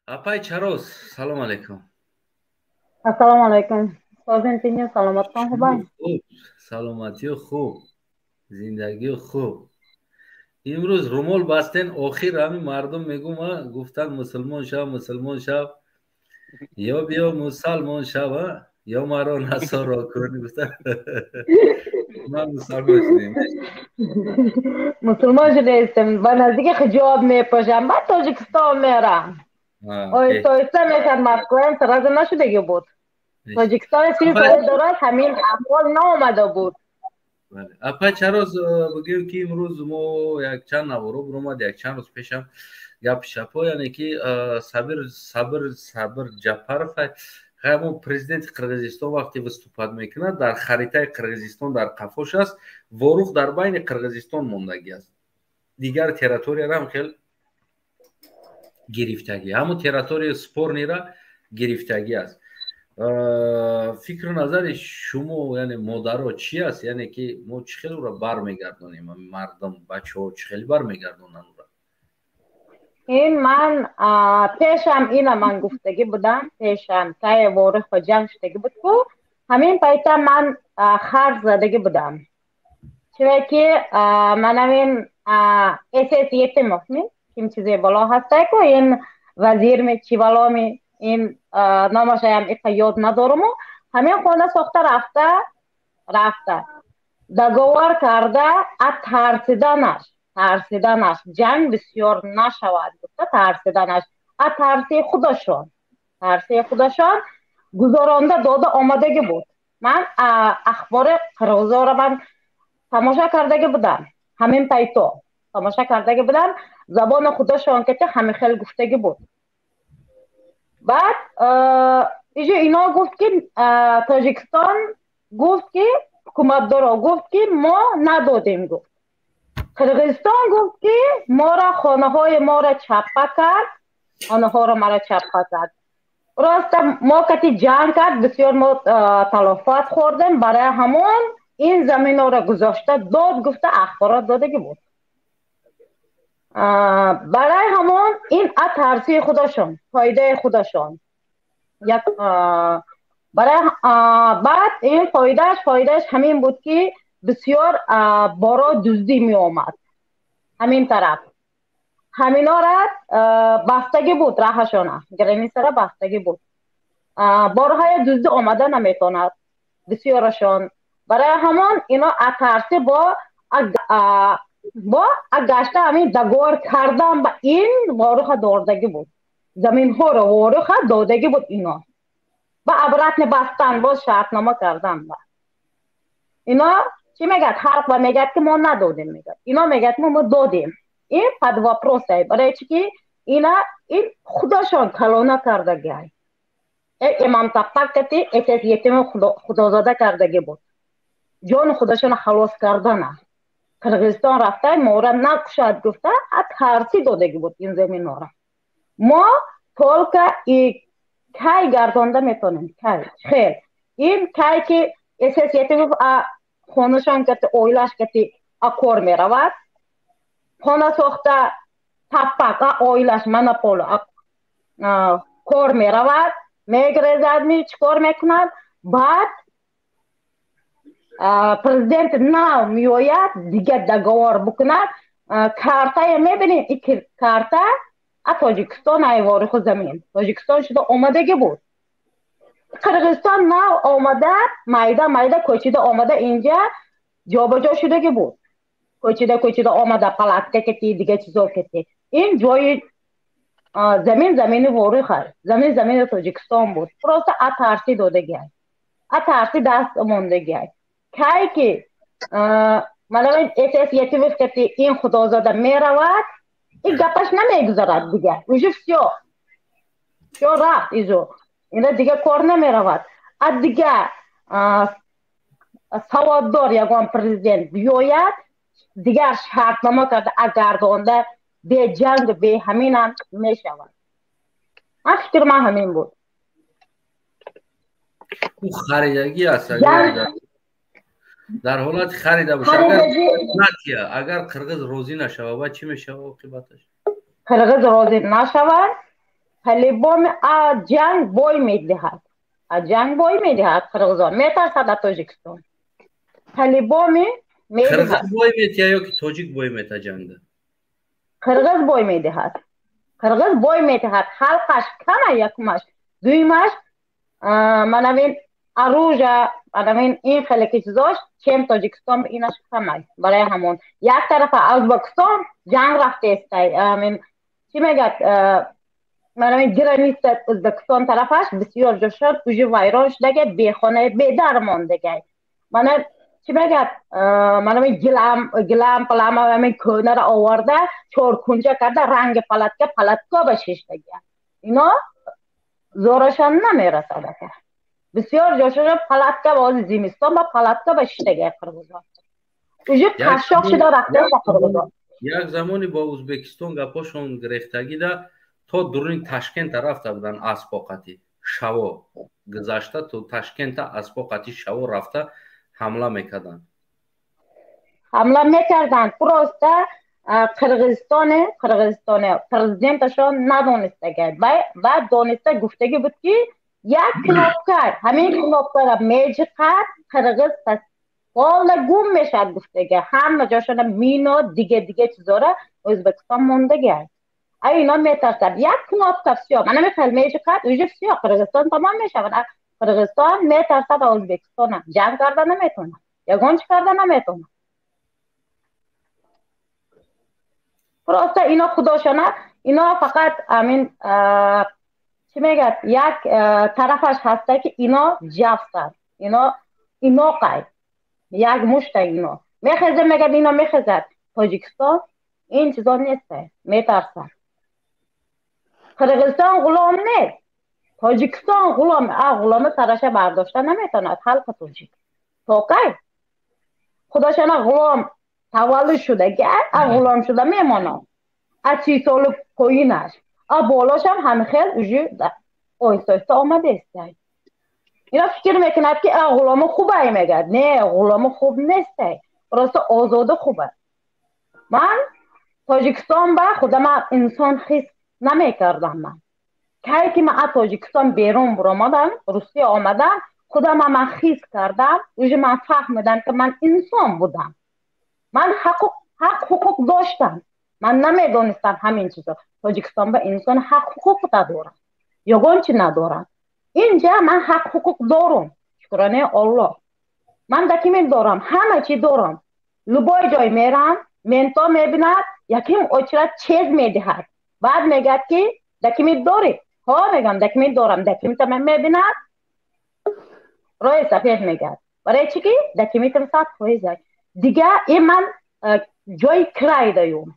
Апай Чарос, салом алейкум. Ассалому алайкум. Созин, тинҷ, саломаттон хубай? Саломатиё хуб, зиндагиё хуб. Имрӯз румол бастен, охир ҳамин мардум мегум, гуфтанд: «Мусулмон шав, мусулмон шав, ё биё мусалмон шав, ё маро насоро кун», гуфтан. Ман мусалмон шудем. Мусулмон шудаистем, ба наздики ҳиҷоб мепӯшам, баъд Тоҷикистон мерам. Оҳиста оҳиста мешад, Москваям сразу нашудагӣ буд. Тоҷикистон 30 сол дорад, ҳамин аҳвол наомада буд. Апай Чароз, бигӯем, ки имрӯз мо якчанд наворо биромад, якчанд рӯз пешам гапи шапо, яъне ки Сабир, Сабир Ҷапаров, ҳамон президенти Қирғизистон, вақте выступать мекунад, дар харитаи Қирғизистон дар қафош аст, Ворух дар байни Қирғизистон мондагӣ аст, дигар территорияра ҳам хел гирифтагӣ, ҳамон территорияи спорный ра гирифтагӣ аст. Фикру назари шумо, яъне модаро, чӣ аст? Яъне ки мо чӣ хел ӯро бармегардонем? Мардум, бачаҳо чӣ хел бармегардонанд ӯро? Ин ман пешам ина ман гуфтагӣ будам, пешам таи Ворих ба ҷанг шудагӣ буд ку, ҳамин пайта ман ҳарф задагӣ будам. Чире ки ман ҳамин СС Етимов ми ким чизе бало ҳастай ку, ин вазир ми, чӣ баломи, ин номашаям иқа ёд надоруму, ҳамин хона сохта рафта рафта договор карда, а тарсиданаш ҷанг бисёр нашавад гуфта, тарсиданаш, а тарси худашон гузаронда дода омадагӣ буд. Ман ахбори қирғизоро ман тамошо кардагӣ будам, ҳамин пайто тамошо кардагӣ будам, забони худашон ки ҳамин хел гуфтагӣ буд. Баъд иҷо ино гуфт, ки Тоҷикистон гуфт, ки ҳукуматдоро гуфт, ки мо надодем, гуфт. Қирғизистон гуфт, ки мора хонаҳои моро чаппа кард, хонаҳоро мара чаппа кард, роста мо кати ҷанг кард, бисёр мо талофат хӯрдем, барои ҳамон ин заминҳоро гузошта дод, гуфта ахборот додагӣ буд. Барои ҳамон ин а тарсии худашон, фоидаи худашон як барои баъд ин фоидааш ҳамин буд, ки бисёр боро дуздӣ меомад ҳамин тараф, ҳаминора бастагӣ буд, раҳашона граница ра бастагӣ буд, борҳои дуздӣ омада наметонад бисёрашон. Барои ҳамон ино атарсӣ бо гашта ҳамин договор кардан ба ин Воруха дордагӣ буд, заминҳоро Воруха додагӣ буд, ино ба обратно бастан, боз шартнома кардан. Ба ино чӣ мегӯяд? Халқ ба мегӯяд, ки мо надодем, мегӯяд. Ино мегӯяд, мо додем. Ин под вопрос ай, барои чӣ ки ина ин худашон калона кардагиай, имам таппакати СС Етими Худозода кардагӣ буд, ҷони худашон халос кардана, Қирғизистон рафта мора накушад гуфта, а тарсӣ додагӣ буд ин заминҳоро. Мо только и кай гардонда метонем, кай хел ин кай ки СС Етимов хонашон кати, оилаш кати а кор меравад, хона сохта таппак а оилаш монополо кор меравад, мегрезад ми, чӣ кор мекунад, баъд президент нав меояд, дигар договор бикунад. Картая мебинем, и карта а Тоҷикистон ай Вориху замин Тоҷикистон шуда омадагӣ буд. Қирғизистон нав омада, майда майда кӯчида омада, инҷа ҷобаҷо шудагӣ буд, кӯчида кӯчида омада, палатка кети, дига чизо кети. Ин ҷои замин, замини Вориха, замин, замини Тоҷикистон буд, просто а тарсӣ додагиай, а тарсӣ даст мондагиай. Кай ки манавин СС Етимов кати ин Худозода меравад, ин гапаш намегузарад дига, уже всё, всё рафт, изо ина дига кор намеравад. А дига саводдор ягон президент биёяд, дигар шартнома карда агардонда, беҷанг, беҳаминам мешавад. Ман фикри ман ҳамин буд. Ӯ харидагӣ аст, дар ҳолати харида боша, агар агар қирғиз розӣ нашава, баъд чӣ мешава оқибаташ? Қирғиз розӣ нашавад. По-любому ҷанг бой медиҳад. Ҷанг бой медиҳад қирғизон. Метарсад аз Тоҷикистон. По-любому медиҳад. Қирғиз бой метиҳад ё ки тоҷик бой метиҳад ҷангда? Қирғиз бой медиҳад. Қирғиз бой медиҳад. Халқаш кама якумаш. Дуюмаш манавин оружие, манавин ин хеле ки чизош, чем Тоҷикистон инаш камай. Барои ҳамон. Як тарафа Ӯзбекистон ҷанг рафтаестай. Амин чӣ мегӯяд? Манавин граница Ӯзбекистон тарафаш бисёр ҷошон уже вайрон шудагай, бехона бедар мондагай. Мана чӣ мегӯяд? Манавин гилам, гилам, палама ҳамин кӯнаро оварда, чоркунҷа карда, ранги палатка, палатка ба шиштагай. Ино зорашон намерасад ака. Бисёр ҷошон палатка ба ҳозир зимистон ба палатка ба шиштагай қирғизон. Уже қашшоқ шуда рафта қирғизон. Як замоне бо Ӯзбекистон гапошон гирефтагида то дуруни Ташкента рафта буданд аспоқатӣ шаво гузашта то Ташкента аспоқатӣ шаво рафта ҳамла мекарданд. Ҳамла мекарданд. Просто Қирғизистоне президенташон надонистагай. Баъд дониста гуфтагӣ буд ки як кнопка, ҳамин кнопкаро меҷиқад, қирғиз пас пола гум мешавад гуфтагай. Ҳама ҷошона мино дига дига чизора Ӯзбекистон мондагай. Ай ино метарсад. Як кнопка всё. Мана мехел меҷиқад, уже всё, Қирғизистон тамом мешавад. Қирғизистон метарсад аз Ӯзбекистона. Ҷанг карда наметавонад. Ягон чӣ карда наметавонад. Просто ино худошона, ино фақат амин чӣ мегӯяд, як тарафаш ҳаста ки ино ҷафсанд. Ино иноқай. Як мушта ино. Мехезад, мегӯяд ино мехезад. Тоҷикистон ин чизо нест, метарсад. Қирғизистон ғулом нест. Тоҷикистон ғулом, ғуломи сараша бардошта наметавонад халқи тоҷик. То кай? Худошона ғулом таваллуд шудагай, ғулом шуда мемонад. Аз 30 соли поинаш. Болошам ҳамихел уже оҳиста-оҳиста омадааст. Ино фикр мекунад ки ғуломи хубай мегӯяд. Не, ғуломи хуб нестай. Просто озода хуб аст. Ман Тоҷикистон ба худама инсон ҳис намекардам ман. Кай ки ман аз Тоҷикистон берун баромадам, Русия омадам, худама ман ҳис кардам, уже ман фаҳмидам ки ман инсон будам. Ман ҳақ ҳуқуқ доштам. Ман намедонистам ҳамин чизо. Тоҷикистон ба инсон ҳақ ҳуқуқ надорад. Ягон чи надорад. Инҷа ман ҳақ ҳуқуқ дорам. Шукронаи Аллоҳ. Ман документ дорам, ҳама чи дорам. Любой ҷой мерам, менто мебинад, яким очрат чез медиҳад. Баъд мегӯяд ки документ дорӣ? Ҳо, мегӯям, документ дорам. Документа мебинад, роҳи сафед мегӯяд. Барои чӣ ки документам 100%. Дига ин ман ҷои край даюм.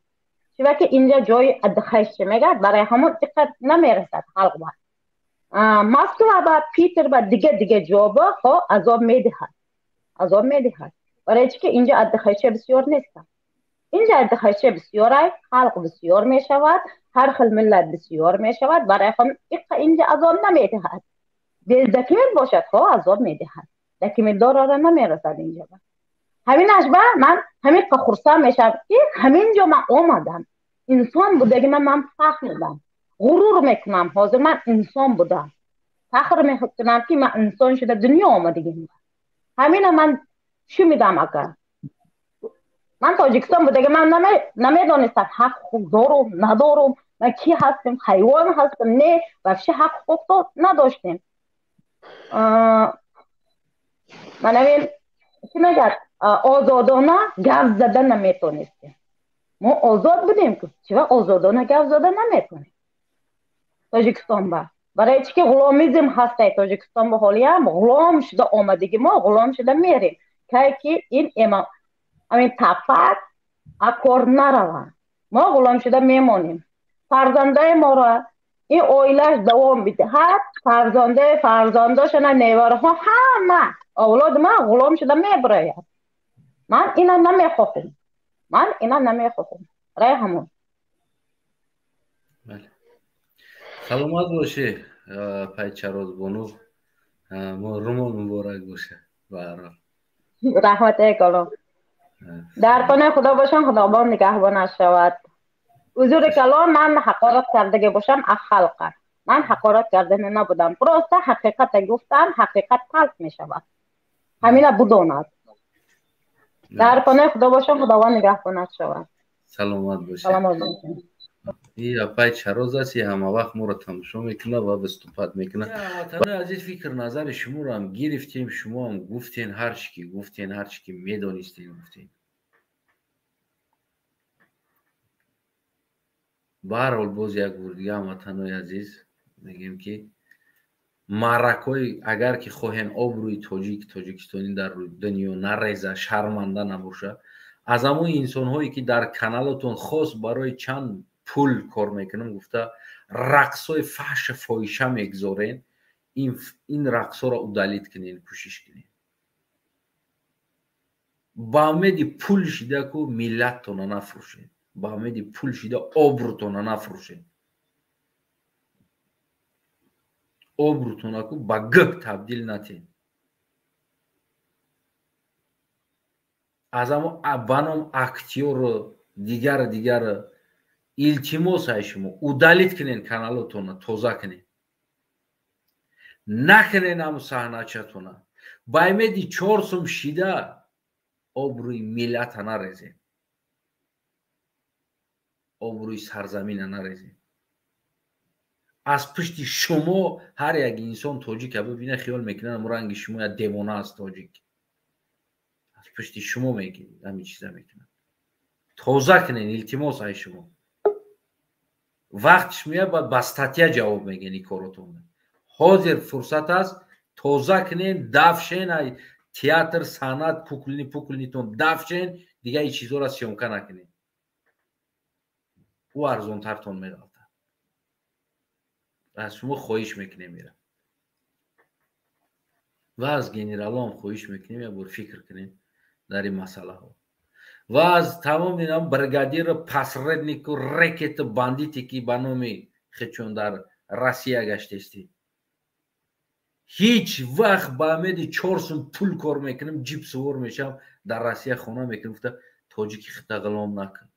Чунки инҷа ҷои адхаш мегӯяд, барои ҳамон диққат намерасад халқ ба. Москва ба Питер ба дига дига ҷо ба ҳо азоб медиҳад. Азоб медиҳад. Барои чӣ ки инҷа адхаш бисёр нест. Инҷа адхаш бисёр ай, халқ бисёр мешавад, ҳар хел миллат бисёр мешавад, барои ҳам инҷа азоб намедиҳад. Без документ бошад, ҳо азоб медиҳад. Документ дорара намерасад инҷа. Ҳаминаш ба ман ҳамин хурсанд мешавам ки ҳамин ҷо ман омадам. Инсон будаги ман фахр ғурур мекунам. Ҳозир ман инсон будам. Фахр мекунам ки ман инсон шуда дунё омадагим. Ҳамина ман шумидам ака. Ман Тоҷикистон будаги ман намедонистам ҳақ ҳуқуқ дорум, надорум, ман ки ҳастем, ҳайвон ҳастем, не, вообще ҳақ ҳуқуқ надоштем. Манавин чӣ мегӯяд? Озодона гап зада наметонистем. Мо озод будем ки чива озодона гап зада наметонем. Тоҷикистон ба. Барои чӣ ки ғуломизм ҳастай Тоҷикистон ба ҳолиям ғулом шуда омадагӣ мо ғулом шуда мерем. Кай ки ин эма ҳамин тафак акор нараванд. Мо ғулом шуда мемонем. Фарзандаи моро ин оилаш давом бидиҳад, фарзандаи фарзандошона невараҳо ҳама авлоди ман ғулом шуда мебарояд. Ман ина намехоҳам. Ман ина намехоҳам. Рай ҳамон. Бале. Саломат бошӣ, Пайчарозбону. Мо румон муборак боша. Ба ҳар ҳол. Раҳмат калом. Дар паноҳи Худо бошам, Худованд нигаҳбонаш шавад. Узури калом ман ҳақорат кардаги бошам аз халқа. Ман ҳақорат кардани набудам. Просто ҳақиқата гуфтам, ҳақиқат талх мешавад. Ҳамина будонад. Дар паноҳи Худо бошам, Худованд нигаҳбонат шавад. Саломат бошед. Саломат бошед. И апай чароз аст, ҳама вақт моро тамошо мекунад ва выступать мекунад. Ватанои азиз, фикр назари шуморо ҳам гирифтем, шумо ҳам гуфтен, ҳар чӣ ки гуфтен, ҳар чӣ ки медонистен гуфтен. Баҳарҳол боз як бор дига ҳамватанои азиз мегӯем, ки маъракҳои агар ки хоҳем обрӯи тоҷик, тоҷикистонӣ дар дунё нареза, шарманда набоша, аз ҳамон инсонҳое ки дар каналотон хос барои чанд пул кор мекунам гуфта рақсҳои фаҳшу фоҳиша мегузорен, ин рақсҳоро удалить кунен, кӯшиш кунен. Ба умеди пул шида ку миллаттона нафурӯшед, ба умеди пул шида обрӯтона нафурӯшед. Обрӯтона ку ба гӯб табдил натен. Аз ҳамо ба ном актёру дигар дигар илтимос ай шумо удалить кунен, каналотона тоза кунен, накунен ҳамун саҳначатона. Ба умеди 4 сум шида обрӯи миллата нарезем, обрӯи сарзамина нарезем. Аз пушти шумо ҳар як инсон тоҷика бибина, хиёл мекунад ҳамун ранги шумо як девона аст тоҷик. Аз пушти шумо ҳамин чиза мекунад. Тоза кунен, илтимос ай шумо. Вақтш меяд, баъд ба статья ҷавоб мегӯен ин коротон. Ҳозир фурсат аст, тоза кунен, дафшен ай театр, санъат, куклни пуклнитон дафшен, дига ин чизҳоро съёмка накунен. Ӯ арзонтартон меғалтад. Аз шумо хоҳиш мекунем ира. Ва аз генералоам хоҳиш мекунем як бор фикр кунем дар ин масъалаҳо. Ва аз тамоми бригадиру посреднику рекету бандите ки ба номи худшон дар Россия гаштестед, ҳеҷ вақт ба умеди 4 сум пул кор мекунам, ҷип сувор мешавам, дар Россия хона мекунам гуфта тоҷики хита ғулом накун.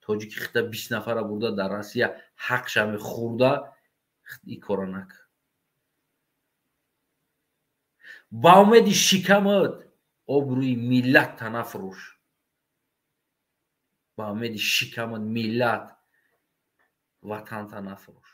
Тоҷики хита 20 нафара бурда дар Россия ҳақша мехӯрда, ин кора накун. Ба умеди шикамат обрӯи миллатта нафурӯш. Ба умеди шикамат миллат ватанта нафурӯш.